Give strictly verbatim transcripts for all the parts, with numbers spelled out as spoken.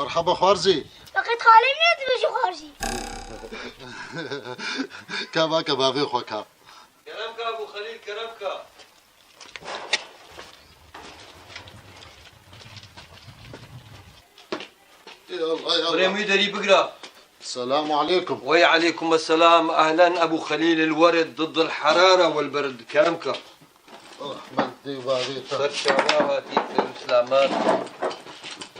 Merhaba xwarzî. Feqet xalê min dibêje xwarzî. Ka vake bavê xwe ka. Kerem ka Ebû Xelîl, kerem ka. Ey Allah, ey Allah. Kurê min wî derî bigira. Selamu aleykum. Wey aleykum esselam. Ehlen Ebû Xelîl el-Werid dıd el-harara vel-berd. Kerem ka. Rahmet dê bavê te. Ser çava hatî, ser selamet.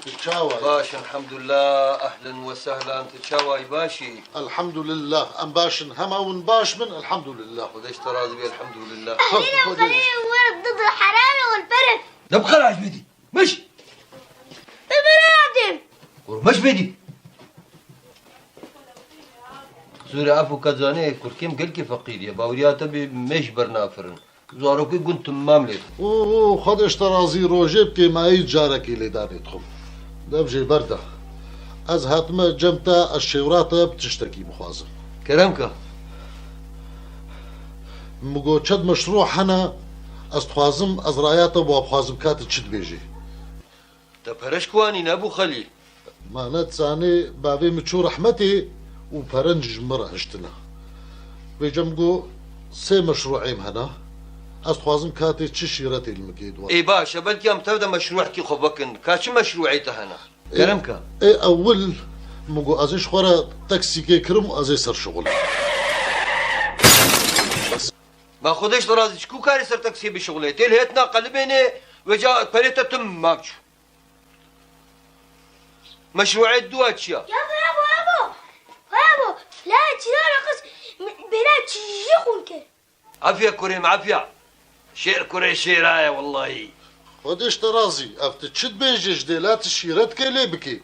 Tu çawa yî? Baş, elhamdulillah. Ehlen ve sehlen. Tu çawa yî, baş î? Elhamdulillah. Em baş in. Hema hûn baş bin, elhamdulillah. Xwedê ji te razî be, elhamdulillah. Xwedê Xelîl el-Werid dıd el-harara vel-berd. Ne bi xeraş bidî? Miş! Bibire dêm. Kurmaş bêdî. Sûrê efû kezanê kurkêm gelkî feqîr ye. Baweriya te bê mêş bernafirin. Zarokê gund timam lê. Û, û, Xwedê ji te razî rojê bikê, me ey carekî lêdanê dixwim. Dev jê berda. Ez hatime cem te, ez şêwra te bi tiştekî bixwazim. Kerem ka. Min got çend meşrû hene, ez dixwazim, ez raya te bo bixwazim ka tu çi dibêjî. Te pere ji ku anîne Ebû Xelîl? Ma ne dizanî, bavê min çû rehmetê û pere ji min re hiştine. Vêce min got, sê meşrûê min hene. Ez dixwazim ka tê çi şîretê li min kê dua. Ê baş e, belkî em tev de meşrûekî xwe vekin. Ka çi meşrûê te hene? Ê, Kerem ka. Ê ewil min got, ez ê ji xwe re teksîkê kirim û ez ê ser şixul. Ma Xwedê ji te razî, ji ku karê ser teksiyê bişixulê? Tê li hêtina qelibênê, vêca perê te tim mam çû. Meşrûê dua çi ya? Yabo, yabo, yabo. Yabo, la çira reqis, bêla çi jî xûn kir. Afiya kurê me, afiya. Şêr kurê şêra ye wellahî. Xwedê ji te razî. Ev tu çi dibêjî, ji dêla tu şîretkê lê bikî?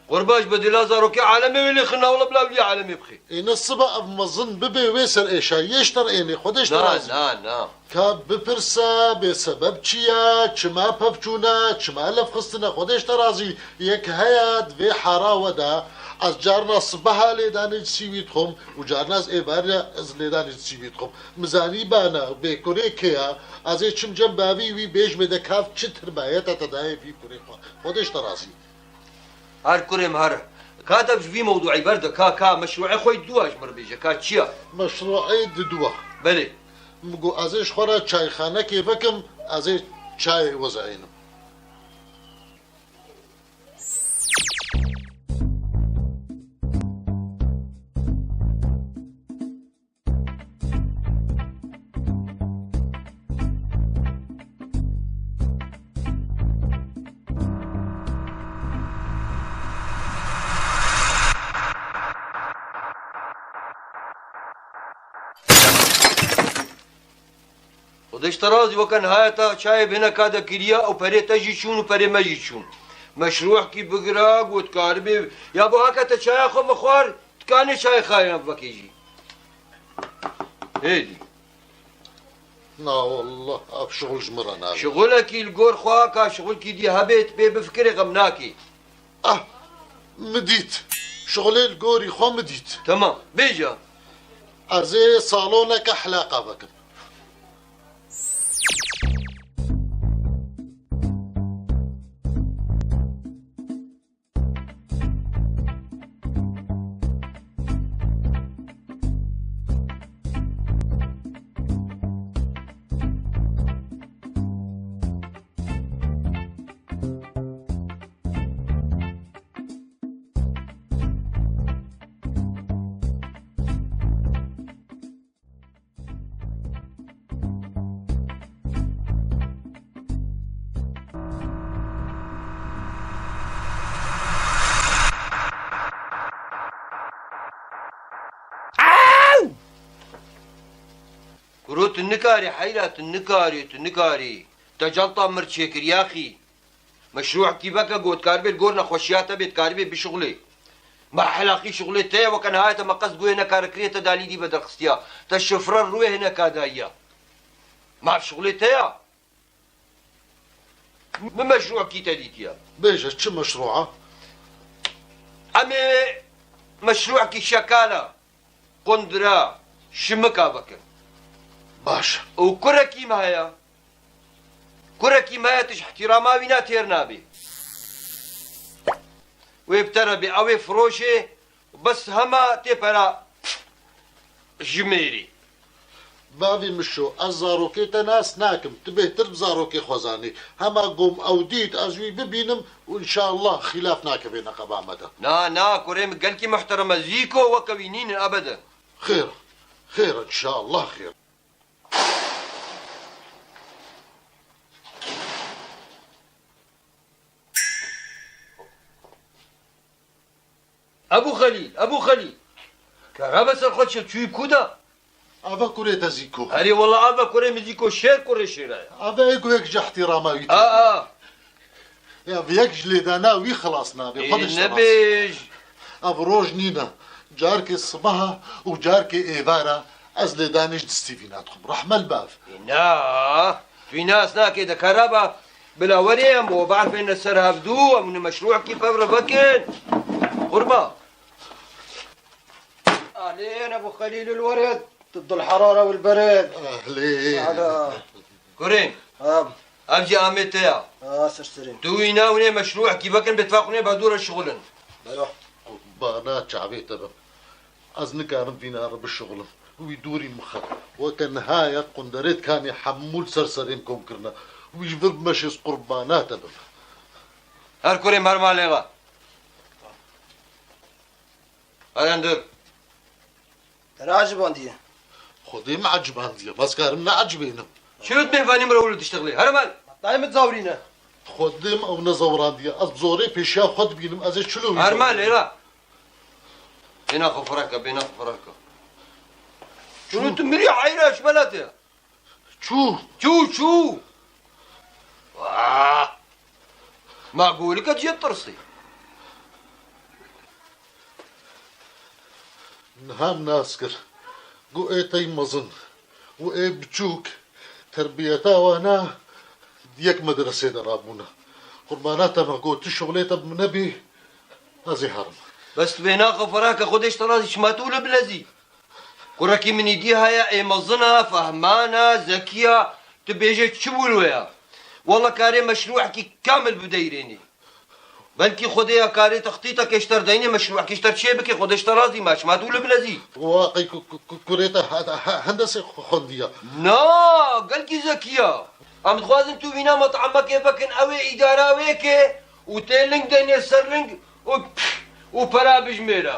Qurban ji bedîla zarokê alemê wê lê xina wela bila wî alemê bixê. Ê ne siba ev mezin bibê wê ser êşayiyê ji te re ênê, Xwedê ji te razî. Na, na, na. Ka bipirse, bê sebeb çi ye, çima pevçûne, çima levxistine, Xwedê ji te razî. Yek heye di vê hara we de, ez carna sibeha lêdanê ji sîwî dixwim û carna ez êvarî ez lêdanê ji sîwî dixwim. Min zanî bana, bê kurê kê ye, ez ê çim cem bavî wî bêjmê de ka çi tirmayeta te dayê vî kurê xwe. Xwedê ji te razî. Her kurê min her. Ka dev ji vî mewduî berde, ka, ka meşrûê xwe dua ji min re bêje, ka çi ya? Meşrûê dua. Belê. Min got, ez ê ji xwe re çayxanekê vekim, ez ê çayê wezeyînim. Xwedê ji te razî, weke niha te çayê bi hineka de kiriya û perê te jî çûn û perê me jî çûn. Meşrûekî bigira, got karibê, ya bo heke te çaya xwe vexwar, dikanê çayê xayê me vekê jî. Hêdî. Na wallah, ev şixul ji min re nabe. Şixulekî li gor xwe, ka şixulkî dî hebe, tu pê bifikirê xem nakê. Ah, min dît. Şixulê li gorî xwe min dît. Temam, bêje. Ez ê saloneke hilaqa vekim. Kuro, tu nikarî, heyra, tu nikarî, tu nikarî. Te canta mir çêkir, yaxî. Meşrûekî veke ku dikaribê li gor nexweşiya te bê, dikaribê bişixulê. Ma helaqî şixulê te ye, weke niha te me qest guhê nekarekiriyê te dalî dî vedarxistiya. Te şifre rûyê hineka dayiya. Ma ev şixulê te ya? Min meşrûekî te dîtiya. Bêje, çi meşrûa? Em ê meşrûekî şekala, qundira, şimika vekin. Baş. Û kurekî me heye. Kurekî me heye, tu ji ihtirama wî ne têr nabî. Wê bi te re bê, ew ê firoşê, bes hema tê pera jimêrî. Bavê Mişo, ez zarokê te nas nakim. Tu bêhtir bi zarokê xwe zanî. Hema gom ew dît, ez wî bibînim û înşallah xîlaf nakevê neqeba me de. Na, na, kurê min gelkî muhterem e. Zîko weke wî nînin ebeden. Xêr, xêr, înşallah xêr. Ebû Xelîl, Ebû Xelîl. Kerebe ser xwe çi, çûyî ku da? Ava kurê te Zîko. Erê wela ava kurê min Zîko, şêr kurê şêra ya. Ava ê ku yek ji ihtîrama wî. A, a. Ya, vê yek ji lêdana wî xilas nabe. Ê, xwe de nebêj. Ev roj nîne. Carkê sibeha û carkê êvara ez lêdanê ji distî vîna dixwim. Rehme li bav. Ê, na. Tu nas nakê de keraba. Bila werê em û berfêne ser hevdû, em ne meşrûekî pev re vekin. Qurban. Ehlên Ebu Xelîl el Wered, ضد الحرارة والبرد. Ehlên. Ala. Kurê. Ab. Ev jî amê te ya. Ha, ser serê. Tu wîna hûnê meşrûekî vekin, bi tefaq hûnê ba dû re şixulin. Belo. Qurbana çavê te bim. Ez nikarim vîna re bişixulim. Wî dûrî mixe. Weke niha ye qunderê dikanê hemû li ser serê min kom kirine. Wî ji vir bimeşê, ez qurbana te bim. Her kurê min, her malê re. Herin dur. Te ne ecibandiye? Xwedê min ecibandiye. Ez karim neecibênim. Çi wit mêvanî min re wilo diştexilê? Herin mal. Dayê min zawrîne. Xwedê min ew nezawrandiye. Ez zorê pêşiya xwe dibînim. Ez ê çilo wî. Herin mal, lêra. Bêhna xwe fireh ke, bêhna xwe fireh ke. Çû. Çû tu mirî heyra ji bela te. Çû. Çû, çû. Wah! Ma golika diye tirsî. Niha nas kir. Got ê tey mezin û ê biçûk terbiyeta wana di yek medresê de rabûne. Qurbana te me, got tu şixulê te bi min nebî, ez ê herim. Bes tu bêhna xwe fireh ke, Xwedê ji te razî, çima tu wilo bilezî? Kurekî min îdî heye, ê mezin e, fehman e, zekî ye, tu bêje çi bû li wê ye? Wele karê meşrûekî kamil bideyrênî. Belkî Xwedê ya karê textîtekê ji te re deynê, meşrûekî ji te re çê bike, Xwedê ji te razî, ma çima tu wilo bilezî? Wa qey ku, ku, ku, kurê te he-, he-, hendesê xwendiye? Na, gelkî zekî ye. Em dixwazin tu vîna met'emekê vekin, ew ê îdara wê ke û tê ling deynê ser ling, û, û pera bijmêre.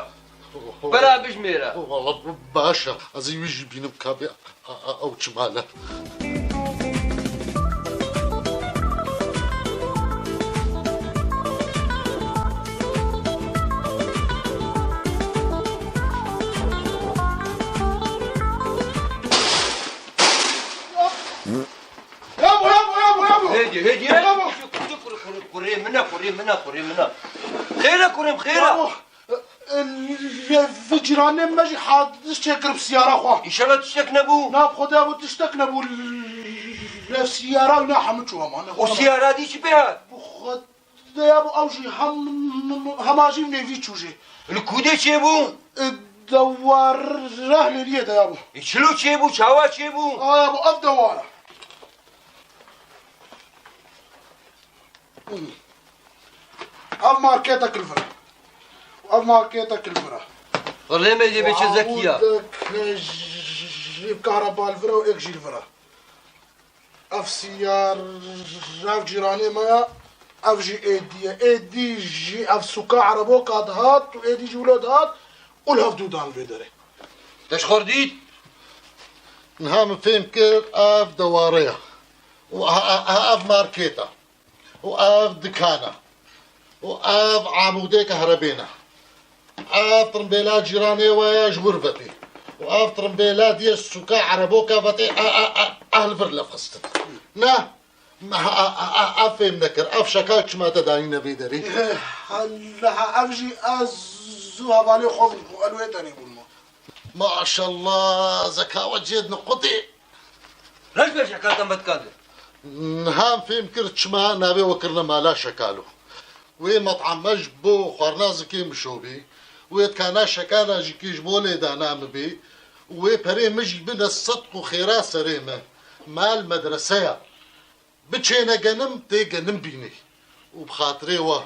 Pera bijmêre. Wala baş e. Ez ê wî jî bînim ka bê, a, a, ew çi mal e. Yabo, yabo, yabo, yabo. Hêdî, hêdî. Yabo. Kurê, kurê, kurê, kurê min e, kurê min e, kurê min e. Xêr e, kurê min, xêr e. Yabo, e, e, vê cîranê me jî hadis çêkir bi siyara xwe. Înşallah tiştek nebû. Na, bi Xwedê yabo tiştek nebû. Lê siyara wîna hemû çû hema, ne. O siyara dî çi pê hat? Bi Xwedê. De yabo ew jî hem, hema jî nêvî çû jê. Li ku de çêbû? E, dewar Rehlêliyê de yabo. E, çilo çêbû, çawa çêbû? A yabo, ev dewar e. Ev marketek li vir e. Ev marketek li vir e. Rê me jê bê çi zekî ya. Û dek ji kareba li vir e û êk jî li vir e. Ev siyar, ev cîranê me ya, ev jî êdî ye. Êdî jî ev sûka Ereboka dihat û êdî jî wilo dihat û li hevdû dan vê derê. Te ji xwe dît? Niha min fêm kir ev deware ye. Û e-, e-, e-, ev markêt e. Û ev dikan e. Û ev amûdê kehrebê ne. Ev tirimbêla cîranê we ye ji wir ve tê. Û ev tirimbêla diye sûka Ereboka ve tê, e, e, e, ehl vir lev xistin. Ne? Me, e, e, e, ev fêm nekir. Ev şeka çima te danîne vê derê? Hella ev jî ez zû hevalê xwe bûm ku el wê tenê bûn me. Maşallah, zeka we cêd niqutê. Reş be şeka te me dikande. Niha em fêm kir çima navê we kirine mala şekalo. Wê met'ame ji bo xwarina zikê min şobî, wê dikana şekana jî kî ji bo lêdana min bî, û wê perê min jî bine sidq û xêra serê me. Mal medrese ya. Biçêne genim, tê genim bînî. Û bi xatirê we.